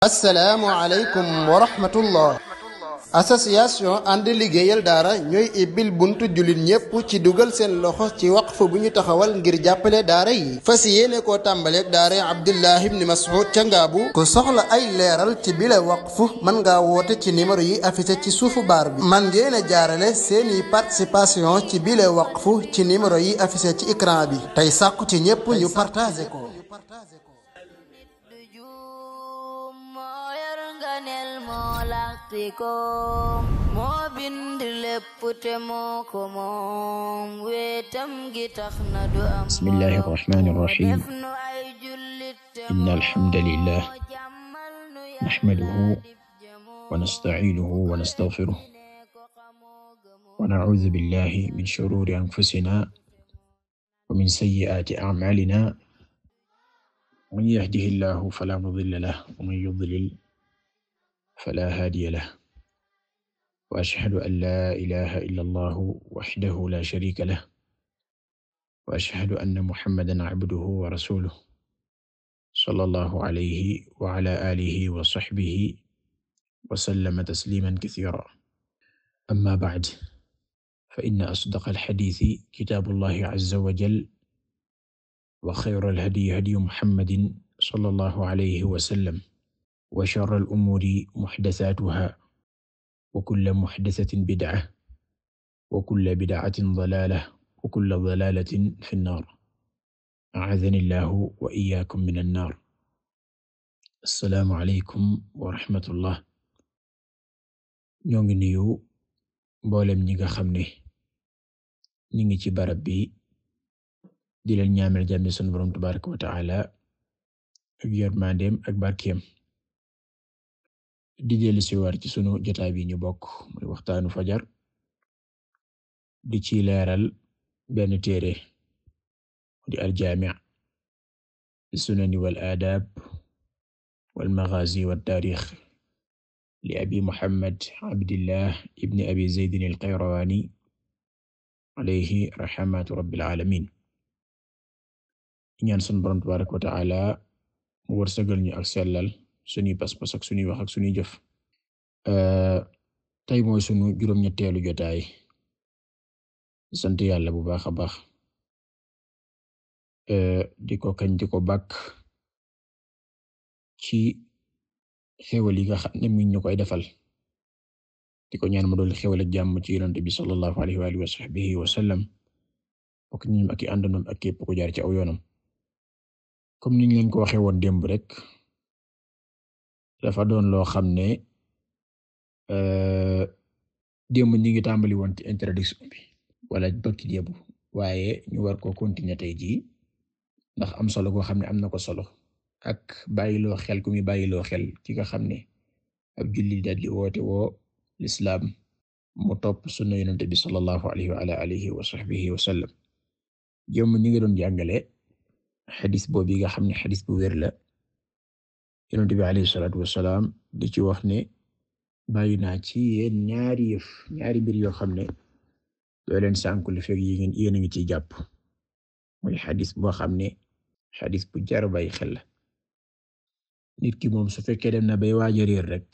assalaamu aleykum wa rahmatullah. association ànd liggéeyal daara ñooy ibbil buntu jullit ñépp ci dugal seen loxo ci waqf bu ñu taxawal ngir jàppale daara yi fas yéene koo tàmbaleeg daara Abdullah ibn Mas'ud ca Ngaabu. ku soxla ay leeral ci bile waqf mën ngaa woote ci numéro yi affiché ci suufu baar bi. man ngeen a jaarale seeni participation ci bile waqf ci numéro yi affiché ci écran bi tey sàkku ci ñépp ñu partagé ko. moo bind lépp te moo ko moom wetam gi tax na du am. bismillahi rahmani rahim. inna alhamdulillah nahmaduhu wa nasta'inuhu wa nastaghfiruh wa na'udhu billahi min shururi anfusina wa min sayyi'ati a'malina man yahdihillahu fala mudilla lahu wa man yudlil فلا هادي له وأشهد أن لا إله إلا الله وحده لا شريك له وأشهد أن محمدا عبده ورسوله صلى الله عليه وعلى آله وصحبه وسلم تسليما كثيرا أما بعد فإن أصدق الحديث كتاب الله عز وجل وخير الهدي هدي محمد صلى الله عليه وسلم wa sharral umuuri muhdasaatuhaa wa kulla muhdasatin bid'a wa kulla bid'atin dalaala wa kulla dalaalatin fi nnaar a'aadhani llaahu wa iyyaakum mina nnaar. Assalaamu aleykum wa rahmatullah. ñoo ngi nuyu mboolem ñi nga xam ne ñi ngi ci barab bi di leen ñaanal jàmm sunu Boroom tabaaraka wa ta'aala ak yërmandeem ak barkeem. di dellu si war ci sunu jotaay bi ñu bokk muy waxtaanu fajar di ci leeral benn téere di al-jaami' li sunani wal aadaab wal maghaazi wat taariix li abi muhammad abdillah ibn abi zayd al-qayrawaani alayhi rahmatu rabbil aalamiin. ñaan sunu Boroom tabaaraka wa ta'aala mu wërsëgal ñu ak sellal suñuy pas-pas ak suñuy wax ak suñuy jëf. tey mooy sunu juróom-ñetteelu jotaay sant yàlla bu baax a baax di ko kañ di ko bàkk ci xéwal yi nga xam ne mi ñu koy defal di ko ñaan mu doon xéwal ak jàmm ci Yonent bi sallallahu alayhi wa alihi wa sahbihi wa sallam ak ñi ak i àndandoom ak képp ku jaar ci aw yoonam. comme niñ leen ko waxee woon démb rek dafa doon loo xam ne démb ñi ngi tàmbali woon ci introduction bi wala bokki démb waaye ñu war ko continuer tey jii ndax am solo goo xam ne am na ko solo ak bàyyiloo xel ku muy bàyyiloo xel ki nga xam ne ab julli daal di woote woo lislaam mu topp sunna Yonent bi sallallahu alayhi wa ala alihi wa sahbihi wa sallam. démb ñi ngi doon jàngale xadis boobu yi nga xam ne xadis bu wér la. Yonent bi alayhi salaatu wassalaam di ci wax ne bàyyi naa ci yéen ñaari mbir yoo xam ne doo leen sànku li fekk yéen a ngi ciy jàpp. muy xadis boo xam ne xadis bu jar bàyyi xel la. nit ki moom su fekkee dem na bay waaja réer rek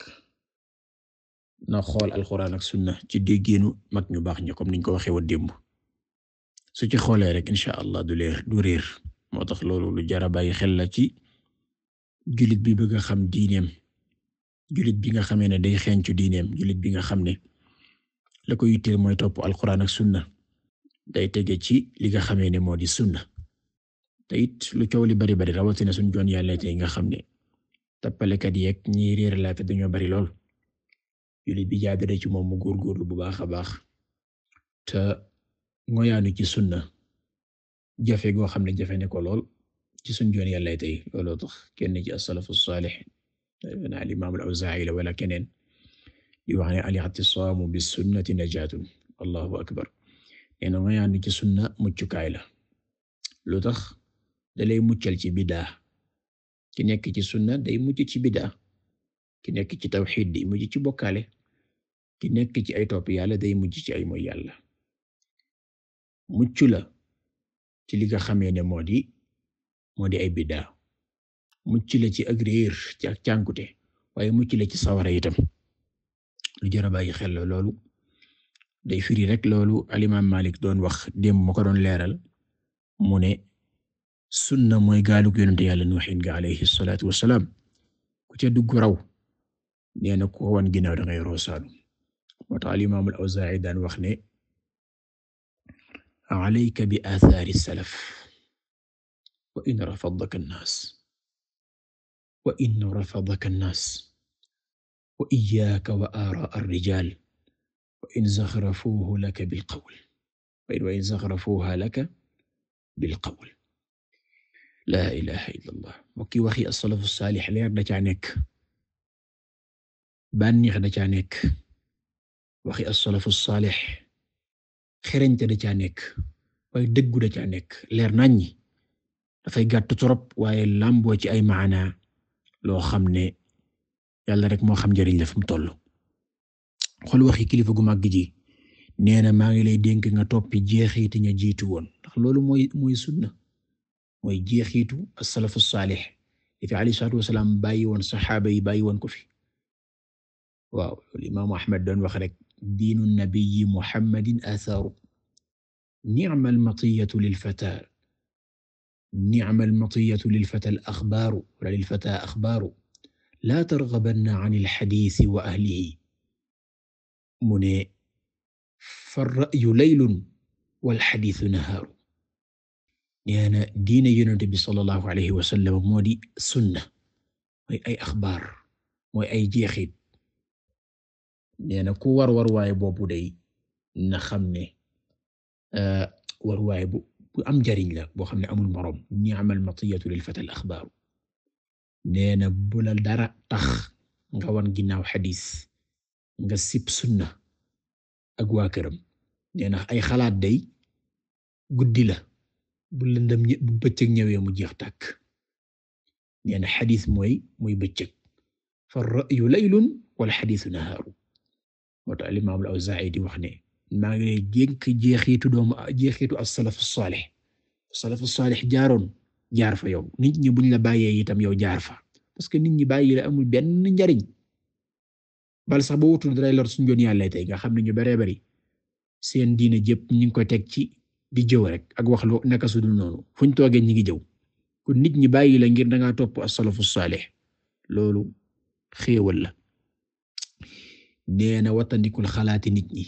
na xool alxuraan ak sunna ci déggeenu mag ñu baax ñi comme niñ ko waxee woon démb. su ci xoolee rek incha allah du réer moo tax loolu lu jar bàyyi xel la ci julit bi bëgg a xam diineem, julit bi nga xamee ne day xeeñcu diineem, julit bi nga xam ne la ko yitteel mooy topp alxuraan ak sunna day tege ci li nga xamee ne moo di sunna. te it lu coow li bari bari rawatina suñu joon yàlla tey nga xam ne tappalekat yeeg ñi réer la te dañoo bari lool. julit bi jaadare ci moom mu góorgóorlu bu baax a baax te ngoyaanu ci sunna jafe goo xam ne jafe ne ko lool. ci suñu joon yàlla tey looloo tax kenn ci as-salafu saalih al-imaam al-Awzaa'i la wala keneen di wax ne al-i'tisaamu bis-sunnati najaatun. allahu akbar. nee na ngoyaanu ci sunna muccukaay la. lu tax dalay muccal ci bidaa. ki nekk ci sunna day mucc ci bidaa. ki nekk ci tawxiid day mucc ci bokkaale. ki nekk ci ay topp yàlla day mucc ci ay moy yàlla. mucc la ci li nga xamee ne moo di ay biddaa. mucc la ci ak réer ci ak cànkute waaye mucc la ci sawara itam lu jar a bàyyi xel la loolu day firi rek loolu al-Imam Malik doon wax démb ma ko doon leeral mu ne sunna mooy gaalug yonente Yàlla Nuuhin ga alayhi salaatu wassalaam ku ca dugg raw nee na ko wan ginnaaw da ngay roosaanu moo tax al-Imam al-Awzaa'i daan wax ne alayka bi aathari salaf wa in rafadaka an-naas wa iyyaaka wa aaraa ar-rijaal wa in zakhrafuuha laka bil-qawl laa ilaaha illallah mbokk yi waxi as-salafu saalih leer da caa nekk bànneex da caa nekk waxi as-salafu saalih xereñte da caa nekk waaye dëggu da caa nekk leer naññi dafay gàtt trop waaye lamboo ci ay maana loo xam ne yàlla rek moo xam njariñ la fu mu toll xool waxi kilifa gu màgg ji nee na maa ngi lay dénk nga toppi jeexiiti ña jiitu woon ndax loolu mooy sunna mooy jeexiitu as-salafu saalih fi alayhi salaatu wasalaam bàyyi woon saxaaba yi bàyyi woon ko fi waaw imaamu Ahmad doon wax rek diinu nabiyyi Muhammadin athaaru ni'mal matiyatu lil fataa al-axbaaru wala lil fataa axbaaru laa targhabanna an al-hadiisi wa ahlihi mu ne fa-ra'yu laylun wal-hadiisu nahaaru nee na diine Yonent bi sallallahu alayhi wa sallam moo di sunna mooy ay axbaar mooy ay jeexit nee na ku war waaye boobu day na xam ne war waaye bu am njariñ la boo xam ne amul moroom ni'mal matiyatu lil fata al axbaaru nee na bu la dara tax nga wan ginnaaw xadiis nga sib sunna ak waa këram nee na ay xalaat day guddi la bu lëndëm bu bëccëg ñëwee mu jeex tàkk nee na xadiis mooy bëccëg fa ra'yu laylun wal xadiisu nahaaru moo tax al-Imaam al-Awzaa'i di wax ne maa ngi lay dénk jeexitu as-salafu saalih as-salafu saalih jaaroon jaar fa yow nit ñi buñ la bàyyee itam yow jaar fa parce que nit ñi bàyyi la amul benn njariñ bal sax ba wutul dalay lor suñu joon yàlla tey nga xam ne ñu baree bari seen diine jëpp ñu ngi koy teg ci di jëw rek ak wax lu naka su dul noonu fuñ toogee ñi ngi jëw kon nit ñi bàyyi la ngir dangaa topp as-salafu saalih loolu xéewal la nee na wattandikul xalaati nit ñi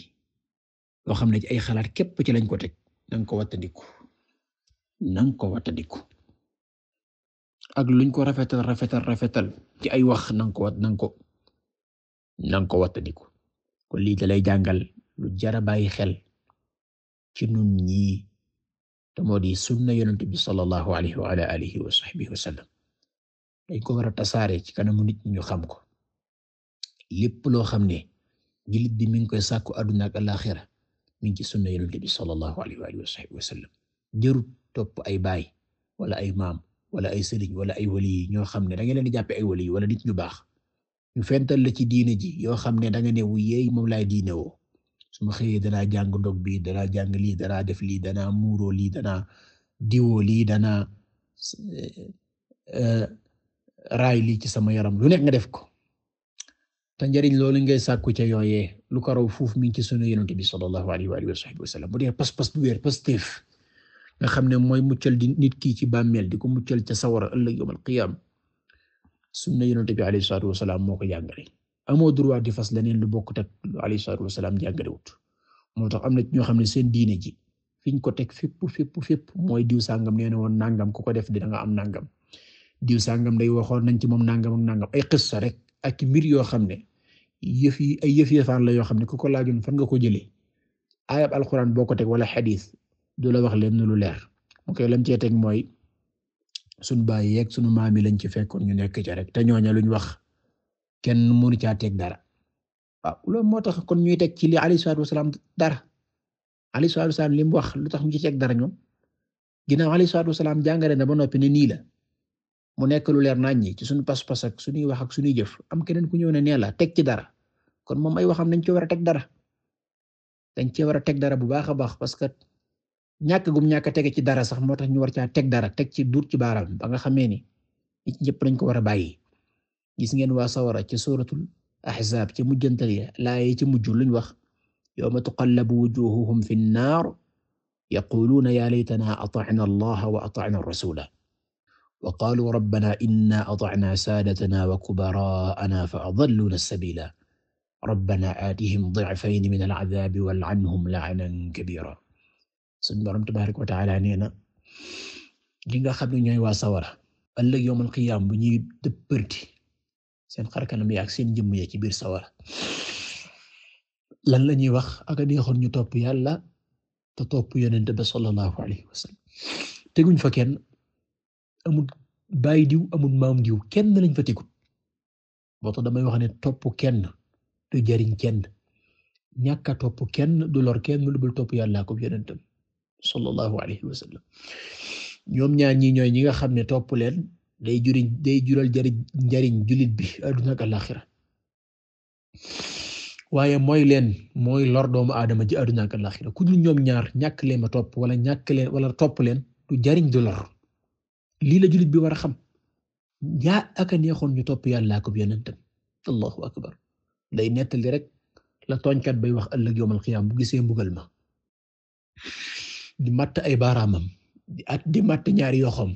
loo xam ne ci ay xalaat képp ci lañ ko teg nanga ko wattandiku ak luñ ko rafetal ci ay wax nanga ko wattandiku kon lii da lay jàngal lu jara bàyyi xel ci nun ñi te moo di sunna yonent bi sallallahu alayhi wa ala alihi wa sahbihi wa sallam dañ ko war a tasaare ci kanamu nit ñi ñu xam ko lépp loo xam ne jullit bi mi ngi koy sàkku àdduna ak alaxira mi ngi ci sunna yonent bi sallallahu alayhi wa alihi wa sahbihi wa sallam jërut topp ay baay wala ay maam wala ay sëriñ wala ay wali yi ñoo xam ne da nga leen di jàppe ay wali wala nit ñu baax ñu fental la ci diine ji yoo xam ne da nga ne wu yeey moom laay diine woo su ma xëyee danaa jàng ndog bi danaa jàng lii danaa def lii danaa muuroo lii danaa diwoo lii danaa raay lii ci sama yaram lu nekk nga def ko te njariñ loolu ngay sàkku ca yooyee lu ko raw fuuf mi ngi ci sunna yonent bi sallallahu alayhi wa alihi wa sahbihi wa sallam bu dee pas-pas bu wér pastéef nga xam ne mooy muccal di nit kii ci bàmmeel di ko muccal ca sawara ëllëg yawmal qiyaam sunna yonent bi alayhi salaatu wa salaam moo ko jàngale amoo droit di fas leneen lu bokkut ak lu alayhi salaatu wa salaam jàngalewut moo tax am na ñoo xam ne seen diine ji fiñ ko teg fépp mooy diw sàngam nee na woon nangam ku ko def dina nga am nangam diw sàngam day waxoon nañ ci moom nangam ak nangam ay qissa rek ak mbir yoo xam ne ay yëfaan la yoo xam ne ku ko laajoon fan nga ko jëlee ayab alquran boo ko teg wala xadiis du la wax leen lu leer mu koy lam cee teg mooy sunu baay yeeg sunu maam yi lañ ci fekkoon ñu nekk ca rek te ñooña luñ wax kenn mënu caa teg dara waaw loolu moo tax kon ñuy teg ci li alayhi salaatu wasalaam dara alayhi salaatu wasalaam li mu wax lu tax ñu ci teg dara ñoom ginnaaw alayhi salaatu wasalaam jàngale na ba noppi ne nii la mu nekk lu leer nañ ñi ci suñu pas-pas ak suñuy wax ak suñuy jëf am keneen ku ñëw ne nee la teg ci dara kon moom ay waxam dañ ci war a teg dara dañ ci war a teg dara bu baax a baax parce que ñàkk a tege ci dara sax moo tax ñu war caa teg dara teg ci duut ci baaraam ba nga xamee ni nit ñëpp dañ ko war a bàyyi gis ngeen waa sawara ci suratul ahzab ci mujjantal ya laaye ci mujj luñ wax yawma tuqallabu wujuhuhum fi an-nar yaquluna ya laytana ata'na allaha wa ata'na ar-rasula wa qalu rabbana inna ata'na sadatana wa kubara'ana fa adalluna as-sabila rabbana aatihim di'fayn min al-'adhabi wal'anhum la'nan kabira. Sunu Boroom tabaaraka wa ta'ala nee na li nga xam ne ñooy waa sawara ëllëg yawmal qiyaam bu ñuy dëppërti seen xarkanam yi ak seen jëmm ya ci biir sawara lan la ñuy wax ak a neexoon ñu topp yàlla te topp yonent ba sallallahu alayhi wa sallam teguñ fa kenn amul baay diw amul maam diw kenn lañ fa tegut boo tax damay wax ne topp kenn du jariñ kenn ñàkk a topp kenn du lor kenn lu dul topp yàlla ko yonentam sallallahu alayhi wa sallam ñoom ñaar ñi ñooy ñi nga xam ne topp leen day jural njariñ jullit bi àdduna ak àllaxira waaye mooy lor doomu aadama ji àdduna ak àllaxira ku dul ñoom ñaar ñàkk leen ma topp wala topp leen du jariñ du lor lii la jullit bi war a xam yaa ak a neexoon ñu topp yàlla ko yonentam allahu akbar day nettali rek la tooñkat bay wax ëllëg yawmal qiyaam bu gisee mbugal ma di matt ay baaraamam di matt ñaari yoxam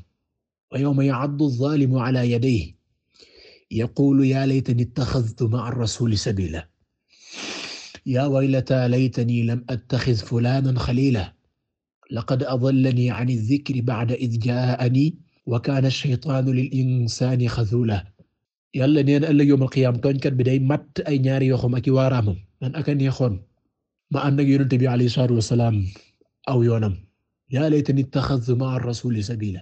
wa yawma ya'addu adh-dhalimu ala yadayhi yaqulu ya laytani ittakhadhtu ma'a ar-rasuli sabila ya waylata laytani lam attakhidh fulanan khalila laqad adallani 'ani adh-dhikri ba'da idh ja'ani wa kana ash-shaytanu lil-insani khadhula. Yàlla neen ëllëg yawmal qiyaam tooñkat bi day matt ay ñaari yoxam ak i waaraamam man aka neexoon ma ànd ak yonent bi alayhi salaatu wa salaam aw yoonam yaa laytani ittaxadtu ma'a ar-rasuuli sabiila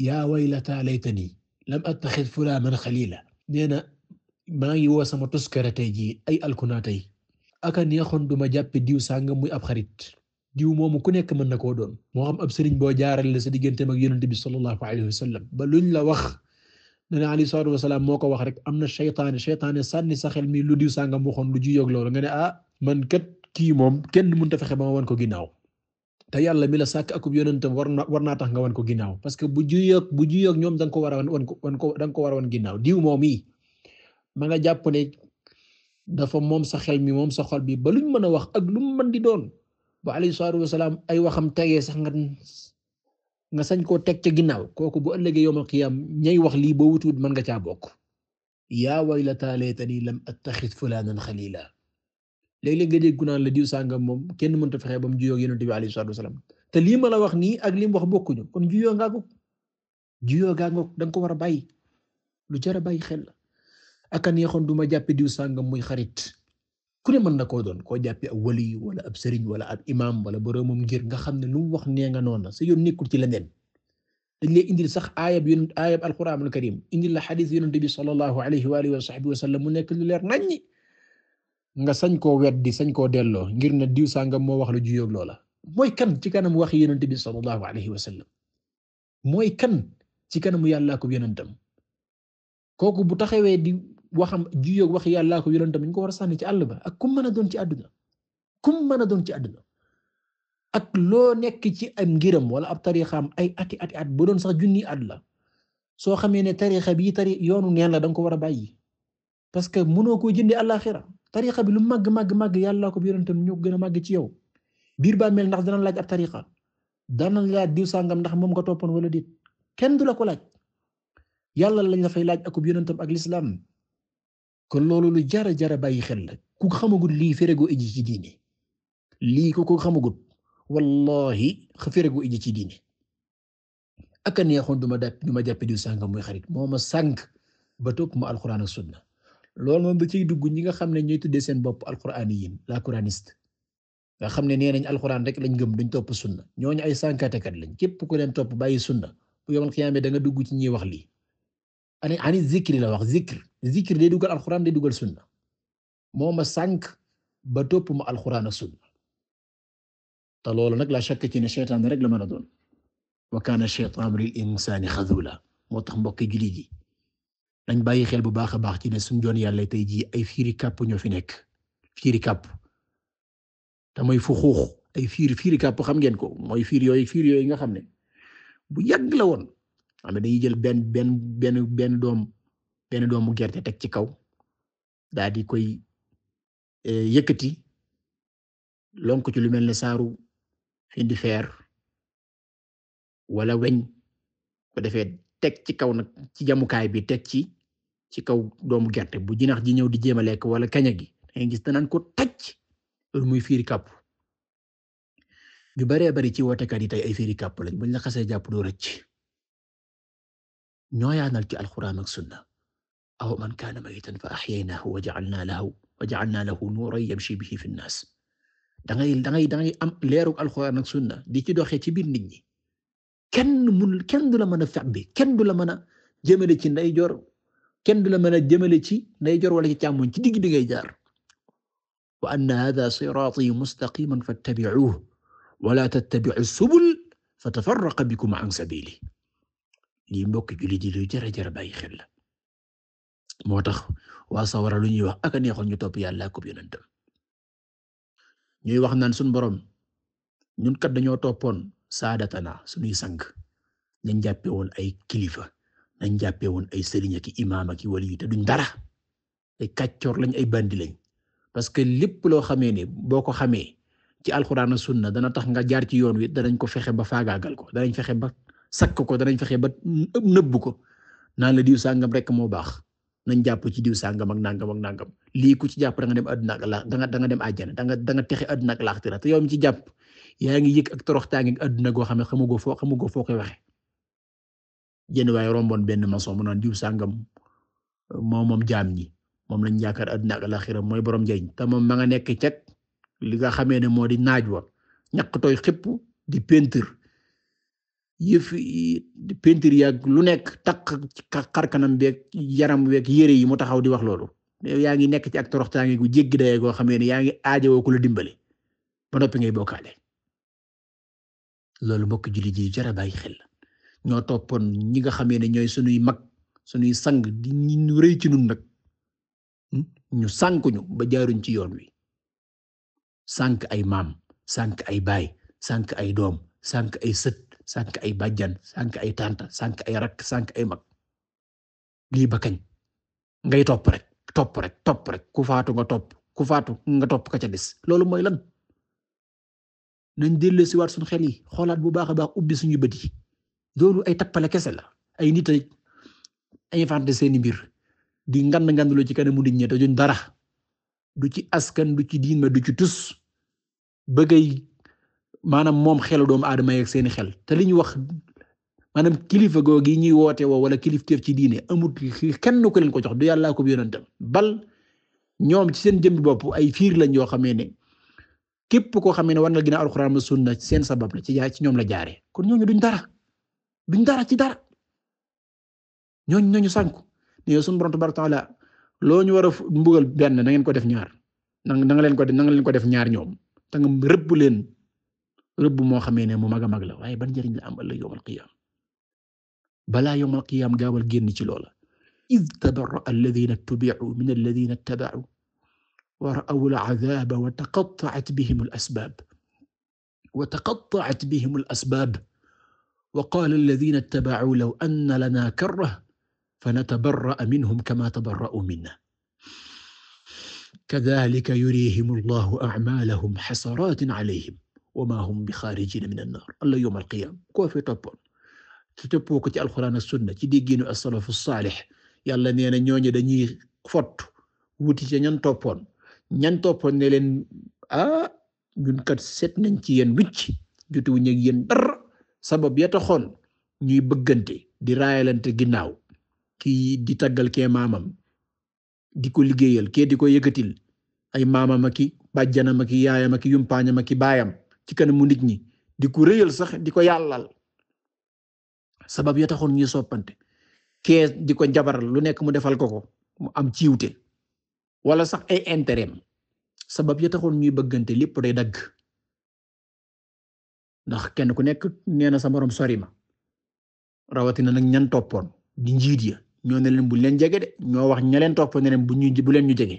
yaa waylataa laytanii lam attaxid fulaanan xaliila nee na maa ngi woo sama tuskare tey jii ay alkunaa tey aka neexoon duma jàppe diw sàngam muy ab xarit diw moomu ku nekk mën na koo doon moo xam ab sëriñ boo jaarale sa digganteem ak yonent bi sallallahu alayhi wa sallam ba luñ la wax nee na alayhi salaatu wa salaam moo ko wax rek am na seytaane sànni sa xel mi lu diw sàngam waxoon lu juyoog loolu nga ne man kat kii moom kenn mënut a fexe ba ma wan ko ginnaaw te yàlla mi la sàkk akub yonentam war naa tax nga wan ko ginnaaw parce que bu juyoog ñoom da nga ko war a da nga ko war a wan ginnaaw diw moom yi ma nga jàpp ne dafa moom sa xel mi moom sa xol bi ba luñ mën a wax ak lu mu mën di doon ba alayhi salaatu wa salaam ay waxam tegee sax nga sañ koo teg ca ginnaaw kooku bu ëllëgee yawmal qiyaam ñay wax lii boo wutuut mën nga caa bokk yaa waylataa laytanii lam attaxid fulaanan xaliila léeg-léeg nga dégg naan la diw sàngam moom kenn mënut a fexe ba mu juyoo Yonent bi alayhi salaatu wa salaam te lii ma la wax nii ak li mu wax bokkuñu kon juyoo ngaa ko da nga ko war a bàyyi lu jar a bàyyi xel la ak a neexoon du ma jàppe diw sàngam muy xarit ku ne mën na koo doon koo jàppe ab wali wala ab sëriñ wala ab imam wala boroomam ngir nga xam ne lu mu wax nee nga noona sa yoon nekkul ci leneen dañ lay indil sax aayab alquran al karim indil la xadis Yonent bi sallallahu alayhi wa alihi wa sahbihi wa sallam mu nekk lu leer naññi nga sañ koo weddi sañ koo delloo ngir na diw sàngam moo wax lu juyoog loola mooy kan ci kanam waxi Yonent bi sallallahu alayhi wa sallam mooy kan ci kanamu yàllaa ko yonentam kooku bu taxawee di waxam juyoog waxi yàllaa ko yonentam ñu ko war a sànni ci àll ba ak kum mën a doon ci àdduna ak loo nekk ci am ngiram wala ab tarixam ay ati bu doon sax junni at la soo xamee ne tarixa bi yoonu neen la danga ko war a bàyyi parce que mënoo koo jëndee àllaxira tarixa bi lu màgg yàllaa ko yonentam ñoo gën a màgg ci yow biir ba mel ndax dana laaj ab tarixa dana laaj diw sàngam ndax moom nga toppoon wala déet kenn du la ko laaj yàlla lañ la fay laaj akub yonentam ak lislaam kon loolu lu jara bàyyi xel la ku xamagut lii ferego iji ci diine lii ko xamagut wallahi ferego iji ci diine aka neexoon du ma jàppe diw sàngam muy xarit moo ma sànk ba topp ma alquran ak sunna loolu moom ba ciy dugg ñi nga xam ne ñooy tuddee seen bopp alquraniyin la quraniste nga xam ne nee nañ alquran rek lañ gëm duñ topp sunna ñooñu ay sànkatekat lañ képp ku leen topp bàyyi sunna bu yawmal qiyaama da nga dugg ci ñi wax lii ani zikri la wax zikr day dugal alquran day dugal sunna moo ma sànk ba topp ma alquran ak sunna te loolu nag la shakka ci ne seytaan rek la mën a doon wa kaana shaytaanu lil insaani xazula moo tax mbokk jullit yi dañ bàyyi xel bu baax a baax ci ne suñu joon yàlla tey jii ay fiiri kàpp ñoo fi nekk fiiri kàpp te mooy fu xuux ay fiiri kàpp xam ngeen ko mooy fiir yooyu nga xam ne bu yàgg la woon xam ne dañuy jël benn doom benn doomu gerte teg ci kaw daal di koy yëkkati lonk ci lu mel ne saaru indi feer wala weñ ko defee teg ci kaw nag ci jamukaay bi teg ci kaw doomu gerte bu jinax ji ñëw di jéem a lekk wala kaña gi dangay gis danaan ko tàcc loolu muy fiiri kàpp ñu baree bari ci wootekat yi tey ay fiiri kàpp lañ buñ la xasee jàpp doo rëcc ñoo yaanal ci alxuraan ak sunna aw man kaana maytan fa ahyaynaahu wa ja'alnaa lahu nuuran yamshi bihi fi nnaas dangay am leerug alxuraan ak sunna di ci doxee ci biir nit ñi kenn du la mën a fexbi kenn du la mën a jëmale ci ndeyjoor kenn du la mën a jëmale ci ndeyjoor wala ci càmmoñ ci digg bi ngay jaar wa anna haadha siraatii mustaqiiman fattabi'uuhu wa laa tattabi'u subul fatafarraqa bikum an sabiilihi lii mbokk jullit yi lu jara bàyyi xel la moo tax waa sawara lu ñuy wax ak a neexoon ñu topp yàlla ak yonentam ñuy wax naan suñu borom ñun kat dañoo toppoon saadatana suñuy sang nañ jàppee woon ay kilifa nañ jàppee woon ay sëriñ ak imaam ak wali te duñ dara ay kàccoor lañ ay bandi lañ parce que lépp loo xamee ne boo ko xamee ci alxuraan ak sunna dana tax nga jaar ci yoon wi danañ ko fexe ba faagaagal ko danañ fexe ba sakk ko danañ fexe ba nëbb ko naan la diw sàngam rek moo baax nañ jàpp ci diw sàngam ak nangam lii ku ci jàpp da nga dem àdduna ak la da nga dem àjjana da nga texe àdduna ak laaxira te yow mi ci jàpp yaa ngi yëg ak toroxtaange ak àdduna goo xam ne xamugoo foo koy waxe jenn waaye romboon benn maçon mu naan diw sàngam moom jaam ñi moom lañ yaakaar àdduna ak laaxira mooy borom njariñ te moom ma nga nekk ceg li nga xamee ne moo di naaj wa ñaq tooy xëpp di peinture di peinture yaag lu nekk takk xarkanam beeg yaram weeg yére yi mu taxaw di wax loolu yaa ngi nekk ci ak toroxtaange gu jéggi daye goo xamee ne yaa ngi aajowoo ku la dimbali ba noppi ngay bokkaale loolu mbokk jullit yi jara bàyyi xel ñoo toppoon ñi nga xamee ne ñooy sunuy mag sunuy sang di ñu rëy ci nun nag ñu sànkuñu ba jaaruñ ci yoon wi sànk ay maam sànk ay baay sànk ay doom sànk ay sët sànk ay bàjjan sànk ay tànta sànk ay rakk sànk ay mag lii ba kañ ngay topp rek ku faatu nga topp ka ca des loolu mooy lan nañ dellu si waat suñu xel yi xoolaat bu baax a baax ubbi suñu bët yi loolu ay tappale kese la ay nit ay inventé seeni mbir di ngand lu ci kanamu nit ñi te duñ dara du ci askan du ci diin ma du ci tus bëggay maanaam moom xelu doomu aadama yeeg seeni xel te li ñu wax maanaam kilifa googu yi ñuy woote woo wala kilifteef ci diine amul kenn ku leen ko jox du yàllaa ko yonentam bal ñoom ci seen jëmbi bopp ay fiir lañ yoo xamee ne képp koo xamee ne war na ginnaaw alxuraan ma sunna seen sabab la ci ñoom la jaare kon ñooñu duñ dara ci dara ñooñu sànku ne sunu Boroom tabaaraka wa taala loo ñu war a mbugal benn na ngeen ko def ñaar na nga leen ko def ñaar ñoom te nga rëbb leen rëbb moo xamee ne mu mag a mag la waaye ban njëriñ la am ëllëg yawmal qiyaam balaa yawmal qiyaam gaawal génn ci loola iz tabarra'a alladhiina tubi'u min alladhiina ittaba'u wa ra'aw al'adhaaba wa taqatta'at bihim al-asbaab wa qaala alladhiina ittaba'u law anna lanaa karratan fanatabarra'a minhum kamaa tabarra'uu minnaa kadhaalika yuriihim Allahu a'maalahum hasaraatin 'alayhim wa maa hum bixaarijiina mina n-naar ëllëg yawmal qiyaama koo fi toppoon te toppoo ko ci alxuraan ak sunna ci dégginu as-salafu saalih yàlla nee na ñooñu dañuy fott wuti ca ñan toppoon ne leen ñun kat set nañ ci yéen wicc jotuwuñ ak yéen dara sabab ya taxoon ñuy bëggante di raayalante ginnaaw kii di taggal kee maamam di ko liggéeyal kee di ko yëkkatil ay maamam ak bàjjanam ak yaayam ak yumpaañam ak baayam ci kanamu nit ñi di ko rëyal sax di ko yàllal sabab ya taxoon ñuy soppante kee di ko jabaral lu nekk mu defal ko mu am ciwte wala sax ay intérêt sabab ya taxoon ñuy bëggante lépp day dagg ndax kenn ku nekk nee na sa morom sori ma rawatina nag ñan toppoon di njiit ya ñoo ne leen bu leen jege de ñoo wax ña leen toppoon ne leen bu leen ñu jege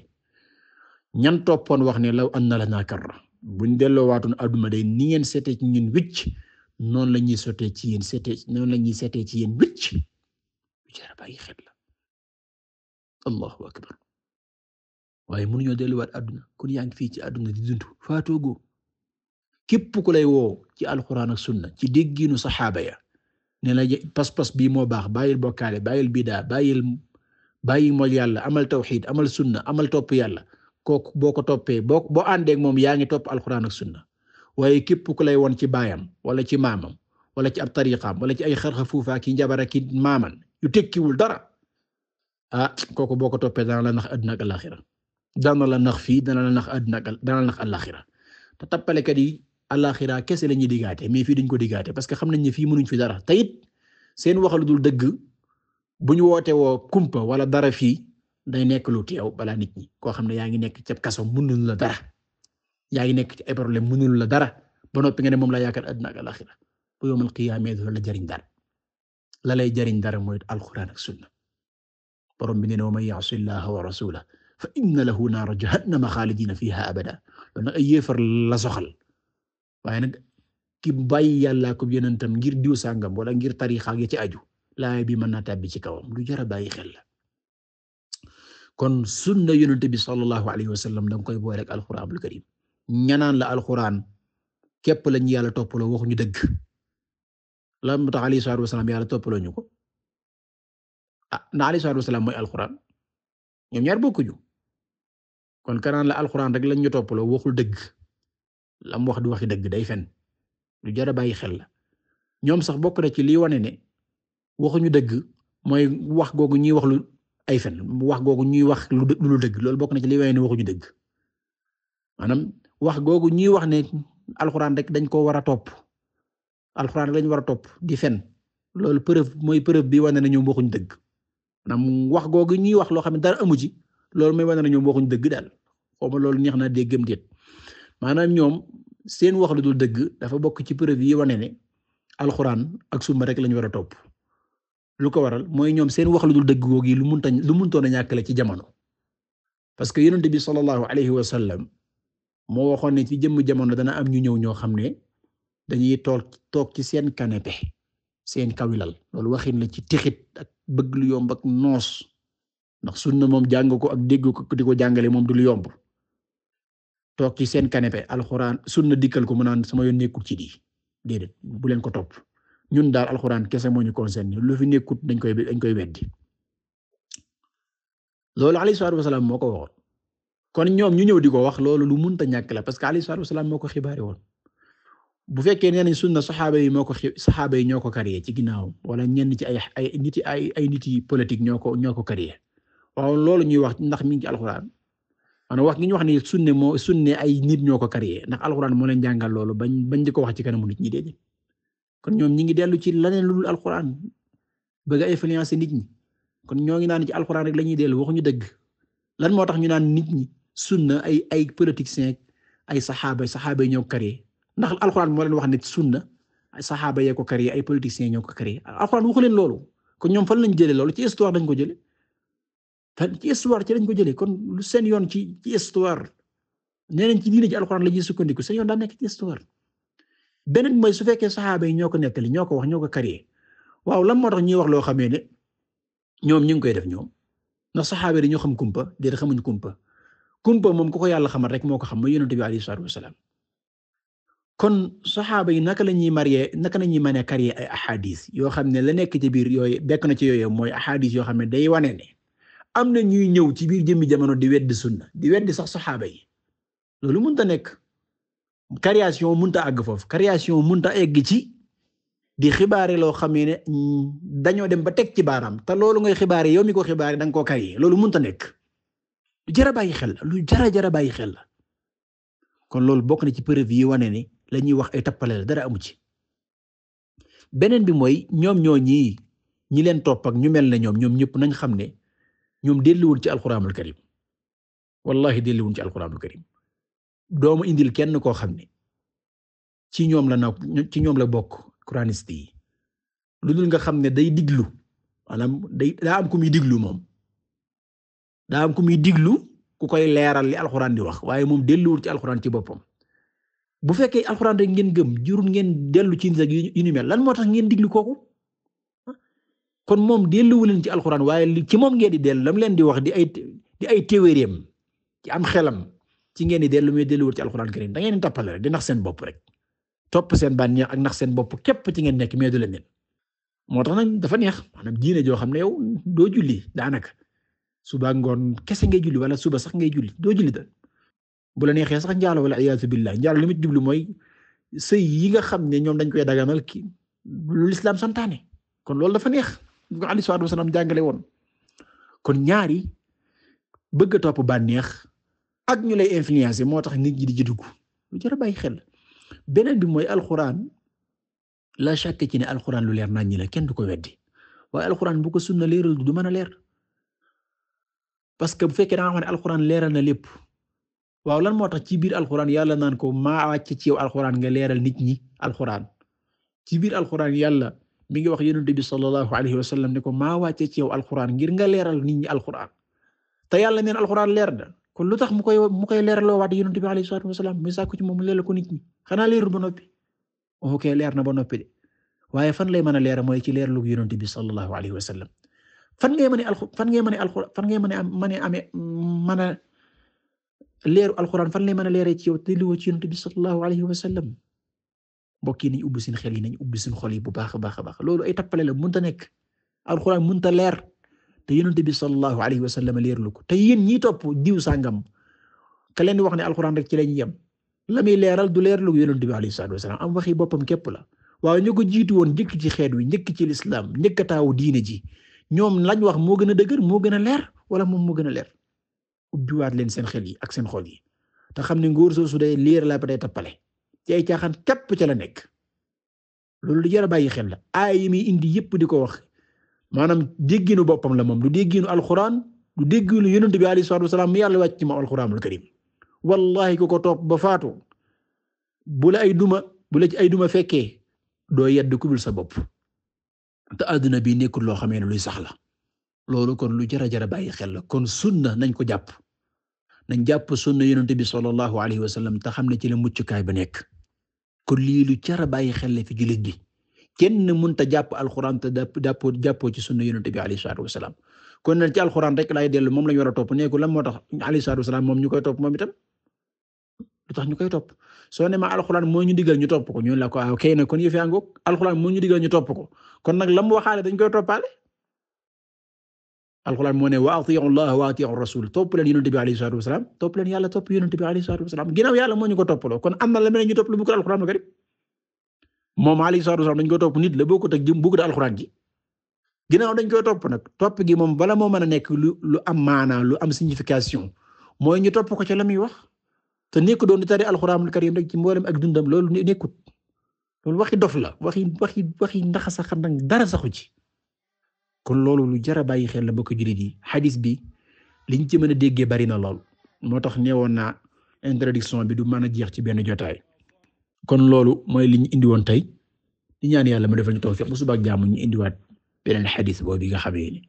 ñan toppoon wax ne law anna lanaa karra buñ delloo waatoon adduna day ni ngeen seetee ci ñun wicc noonu la ñuy sotee ci yéen seetee ci yéen wicc lu jar a bàyyi xel la allahu akbar waaye mënuñoo delluwaat àdduna kon yaa ngi fii ci àdduna di dund faatoogoo képp ku lay woo ci alxuraan ak sunna ci déggiinu saxaaba ya ne la pas-pas bii moo baax bàyyil bokkaale bàyyil bidaa bàyyi mooy yàlla amal tawxiid amal sunna amal topp yàlla kooku boo ko toppee boo àndee ak moom yaa ngi topp alxuraan ak sunna waaye képp ku lay won ci baayam wala ci maamam wala ci ab tariqaam wala ci ay xarxa fuufaa ki njabara ki maaman yu tekkiwul dara kooku boo ko toppee dana la nax àdduna ak alaxira dana la nax fii dana la nax àdduna ak dana la nax alaxira te tappalekat yi alaxira kese la ñuy diggaate mais fii duñ ko diggaate parce que xam nañ ne fii mënuñ fi dara te it seen waxalu dul dëgg bu ñu woote woo kumpa wala dara fii day nekk lu teew balaa nit ñi koo xam ne yaa ngi nekk ca kaso mënul la dara yaa ngi nekk ci ay problème mënul la dara ba noppi nga ne moom la yaakaar àdduna ak alaxira bu yawmal qiyaama du la jariñ dara la lay jariñ dara mooy alxuraan ak sunna borom bi nee na wa man ya'si llaha wa rasulahu fa inna lahu naara jahannama xaalidiina fiiha abada loolu nag ay yéefar la soxal waaye nag ki bàyyi yàlla ko yonentam ngir diw sàngam wala ngir tariixa ya ci aju laay bi mën naa tàbbi ci kawam lu jar a bàyyi xel la kon sunna yonent bi sallallahu alayhi wa sallam danga koy boole ak alxuraanul karim ñanaan la alxuraan képp lañu yàlla toppaloo waxuñu dëgg la mu tax alayhi salaatu wasalaam yàlla toppaloo ñu ko na alayhi salaatu wasalaam mooy alxuraan ñoom ñaar bokkuñu kon kanaan la alxuraan rek lañ ñu toppaloo waxul dëgg lam wax du waxi dëgg day fen lu jar a bàyyi xel la ñoom sax bokk na ci lii wane ne waxuñu dëgg mooy wax googu ñuy wax lu ay fen wax googu ñuy wax lu dëgg loolu bokk na ci lii wane ne waxuñu dëgg maanaam wax googu ñuy wax ne alxuraan rek dañ ko war a topp alxuraan rek lañ war a topp di fen loolu preuve bi wane ne ñoom waxuñu dëgg maanaam wax googu ñuy wax loo xam ne dara amu ci loolu mooy wane ne ñoom waxuñu dëgg daal xaw ma loolu neex na déggam déet maanaam ñoom seen wax lu dul dëgg dafa bokk ci preuve yi wane ne alxuraan ak sunna rek lañu war a topp lu ko waral mooy ñoom seen wax lu dul dëgg googu lu muntoon a ñàkk la ci jamono parce que yonent bi sallallahu alayhi wa sallam moo waxoon ne ci jëmm jamono dana am ñu ñëw ñoo xam ne dañuy toog ci seen canapé seen kawilal loolu waxin la ci tixit ak bëgg lu yomb ak noos ndax sunna moom jàng ko ak dégg ko di ko jàngale moom du lu yomb toog ci seen canapé alxuraan sunna dikkal ko mu naan sama yoon nekkul ci di déedéet bu leen ko topp ñun daal alxuraan kese moo ñu concerné lu fi nekkut dañ koy weddi loolu alayhi salaatu wasalaam moo ko waxoon kon ñoom ñu ñëw di ko wax loolu lu munta ñàkk la parce que alayhi salaatu wasalaam moo ko xibaare woon bu fekkee nee nañ sunna saxaaba yi ñoo ko créé ci ginnaaw wala ñenn ci ay nit yi politique ñoo ko créé waaw loolu ñuy wax ndax mi ngi ci alxuraan maanaam wax gi ñu wax ni sunne ay nit ñoo ko créé ndax alxuraan moo leen jàngal loolu bañ di ko wax ci kanamu nit ñi déedéet kon ñoom ñi ngi dellu ci leneen lu dul alxuraan bëgg a influencer nit ñi kon ñoo ngi naan ci alxuraan rek la ñuy dellu waxuñu dëgg lan moo tax ñu naan nit ñi sunna ay politiciens ay saxaaba yi ñoo ko créé ndax alxuraan moo leen wax ne sunna ay saxaaba yee ko créé ay politiciens ñoo ko créé alxuraan waxu leen loolu kon ñoom fan lañ jëlee loolu ci histoire dañ ko jëlee ci histoire ci lañ ko jëlee kon lu seen yoon ci histoire nee nañ ci diine ci alxuraan la ñuy sukkandiku seen yoon daa nekk ci histoire beneen mooy su fekkee saxaaba yi ñoo ko nettali ñoo ko wax ñoo ko créé waaw lan moo tax ñuy wax loo xamee ne ñoom ñu ngi koy def ñoom ndax saxaaba yi ñoo xam kumpa déedéet xamuñ kumpa moom ku ko yàlla xamal rek moo ko xam mooy yonent bi alayhi salaatu wasalaam kon saxaaba yi naka la ñuy mën a créer ay ahadis yoo xam ne la nekk ci biir yooyu bekk na ci yooyu mooy ahadis yoo xam ne day wane ne am na ñuy ñëw ci biir jëmmi jamono di weddi sunna di weddi sax saxaaba yi loolu mënta nekk création mënta àgg foofu création mënta egg ci di xibaare loo xam ne dañoo dem ba teg ci baaraam te loolu ngay xibaare yow mi ko xibaare da nga koo créer loolu mënta nekk lu jar a bàyyi xel la lu jara bàyyi xel la kon loolu bokk na ci preuve yi wane ne la ñuy wax ay tappale la dara amu ci beneen bi mooy ñoom ñi leen topp ak ñu mel ne ñoom ñëpp nañ xam ne ñoom delluwul ci alxuraanul karim wallahi delluwul ci alxuraanul karim doomu indil kenn koo xam ne ci ñoom la bokk quraniste yi lu dul nga xam ne day diglu maanaam daa am ku muy diglu moom daa am ku muy diglu ku koy leeral li alxuraan di wax waaye moom delluwul ci alxuraan ci boppam bu fekkee alxuraan rek ngeen gëm jurul ngeen dellu ci nit ak yu ni mel lan moo tax ngeen diglu kooku kon moom delluwu leen ci alxuraan waaye ci moom ngeen di dellu lam leen di wax di ay téwéreem ci am xelam ci ngeen di dellu muy delluwul ci alxuraan karim da ngeen di tappale rek di nax seen bopp rek topp seen bànneex ak nax seen bopp képp ci ngeen nekk mais du leen moo tax nag dafa neex maanaam diine joo xam ne yow doo julli daanaka suba ngoon kese ngay julli wala suba sax ngay julli doo julli da bu la neexee sax njaalo wala iyaazu billah njaalo li mu jublu mooy sëy yi nga xam ne ñoom dañ koy daganal ki lu lislaam santaane kon loolu dafa neex bu ko alayhi salaatu wasalaam jàngale woon kon ñaari bëgg a topp bànneex ak ñu lay influencer moo tax nit ñi di ci dugg lu jar a bàyyi xel beneen bi mooy alxuraan la chaque ci ne alxuraan lu leer nañ ñi la kenn du ko weddi waaye alxuraan bu ko sunna leeral du mën a leer parce que bu fekkee da nga xam ne alxuraan leeral na lépp waaw lan moo tax ci biir alxuraan yàlla naan ko maa wàcce ci yow alxuraan nga leeral nit ñi alxuraan ci biir alxuraan yàlla mi ngi wax yonent bi sallallahu alayhi wa sallam ne ko maa wàcce ci yow alxuraan ngir nga leeral nit ñi alxuraan te yàlla neen alxuraan leer na kon lu tax mu koy leeraloo waat yonent bi alayhi salaatu wa salaam muy sàkku ci moom leeral ko nit ñi xanaa leerul ba noppi ok leer na ba noppi de waaye fan lay mën a leer mooy ci leeralu yonent bi sallallahu alayhi wa sallam fan ngay mën a leeru alxuraan fan lay mën a leeree ci yow te li ci yonent bi sallallahu alayhi wa sallam mbokk yi nañ ubbi seen xel yi nañ ubbi seen xol yi bu baax a baax a baax loolu ay tappale la mënta nekk alxuraan mënta leer te yonent bi sallallahu alayhi wa sallam leerlu ko te yéen ñi topp diw sàngam ka leen di wax ne alxuraan rek ci lañ yem la muy leeral du leerlu yonent bi alayhi salaatu wa salaam am waxi boppam képp la waaye ñu ko jiitu woon njëkk ci xeet wi njëkk ci lislaam njëkk taawu diine ji ñoom lañ wax moo gën a dëgër moo gën a leer wala moom moo gën a leer ubbiwaat leen seen xel yi ak seen xol yi te xam ne ngóor soosu day leer la ba day tappale ci ay caaxaan képp ca la nekk loolu lu jar a bàyyi xel la aay yi muy indi yépp di ko wax maanaam dégginu boppam la moom du dégginu alxuraan du dégginu yonent bi alayhi salaatu wasalaam mu yàlla wàcc ci ma alxuraanul karim wallahi ku ko topp ba faatu bu la ci ay duma fekkee doo yedd ku dul sa bopp te àdduna bi nekkul loo xamee ne luy sax la loolu kon lu jar a bàyyi xel la kon sunna nañ ko jàpp nañ jàpp sunna yonent bi sallallahu alayhi wa sallam te xam ne ci la muccukaay ba nekk kon lii lu jar a bàyyi xel la fi jullit bi kenn mënta jàpp alxuraan te jàppoo ci sunna yonent bi alayhi salaatu wa salaam kon nag ci alxuraan rek laay dellu moom lañu war a topp neeku lan moo tax alayhi salaatu wa salaam moom ñu koy topp moom itam lu tax ñu koy topp soo ne ma alxuraan moo ñu digal ñu topp ko ñu la ko kay na kon yëf yaa ngoog alxuraan moo ñu digal ñu topp ko kon nag la mu waxaale dañ koy toppaale alxuraan moo ne wa atii'u Allah wa atii'u Rasul topp leen yonent bi alayhi salaatu wa salaam topp leen yàlla topp yonent bi alayhi salaatu wa salaam ginnaaw yàlla moo ñu ko toppaloo kon am na la mel ñu topp lu bu ko alxuraan karim moom alayhi salaatu wa salaam dañ koy topp nit la boo ko teg jëm bu ko alxuraan ji ginnaaw dañ koy topp nag topp gi moom bala moo mën a nekk lu am maanaa lu am signification mooy ñu topp ko ca la muy wax te nekk doon di tari alxuraanul karim rek ci mboolem ak dundam loolu nekkut loolu waxi dof la waxi ndaxa sax nag dara saxu ci kon loolu lu jar a bàyyi xel la bokk jullit yi xadis bi liñ ci mën a déggee bari na lool moo tax neewoon naa introduction bi du mën a jeex ci benn jotaay kon loolu mooy li ñu indi woon tey di ñaan yàlla mu defal ñu tawfiq bu suba ak jàmm ñu indiwaat beneen xadis boobu nga xamee ni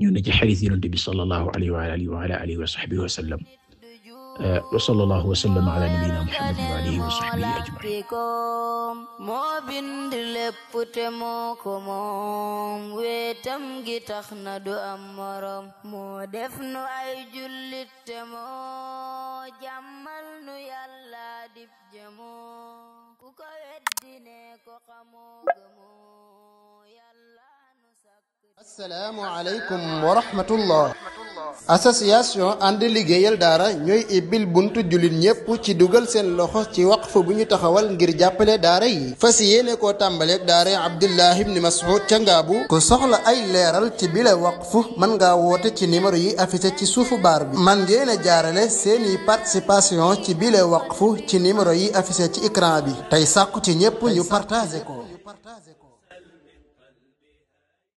ñëw na ci xadis Yonent bi sallallahu alayhi wa alihi wa sahbihi wa sallam wa sallallahu wa sallam ala nabiyyina Muhammad wa alihi wa sahbihi ajma'in moo bind lépp te moo ko moom wetam gi tax na du am morom moo def nu ay jullit te moo jàmmal nu yàlla dib jëmoo ku ko weddi ne ko xamoo gëmoo yàlla nu sakk. assalaamu aleykum wa rahmatullah. association ànd liggéeyal daara ñooy ibbil buntu jullit ñépp ci dugal seen loxo ci waqf bu ñu taxawal ngir jàppale daara yi fas yéene koo tàmbaleeg daara Abdullah ibn Mas'ud ca Ngaabu ku soxla ay leeral ci bile waqf mën ngaa woote ci numéro yi affiché ci suufu baar bi man ngeen a jaarale seeni participation ci bile waqf ci numéro yi affiché ci écran bi tey sàkku ci ñépp ñu partagé ko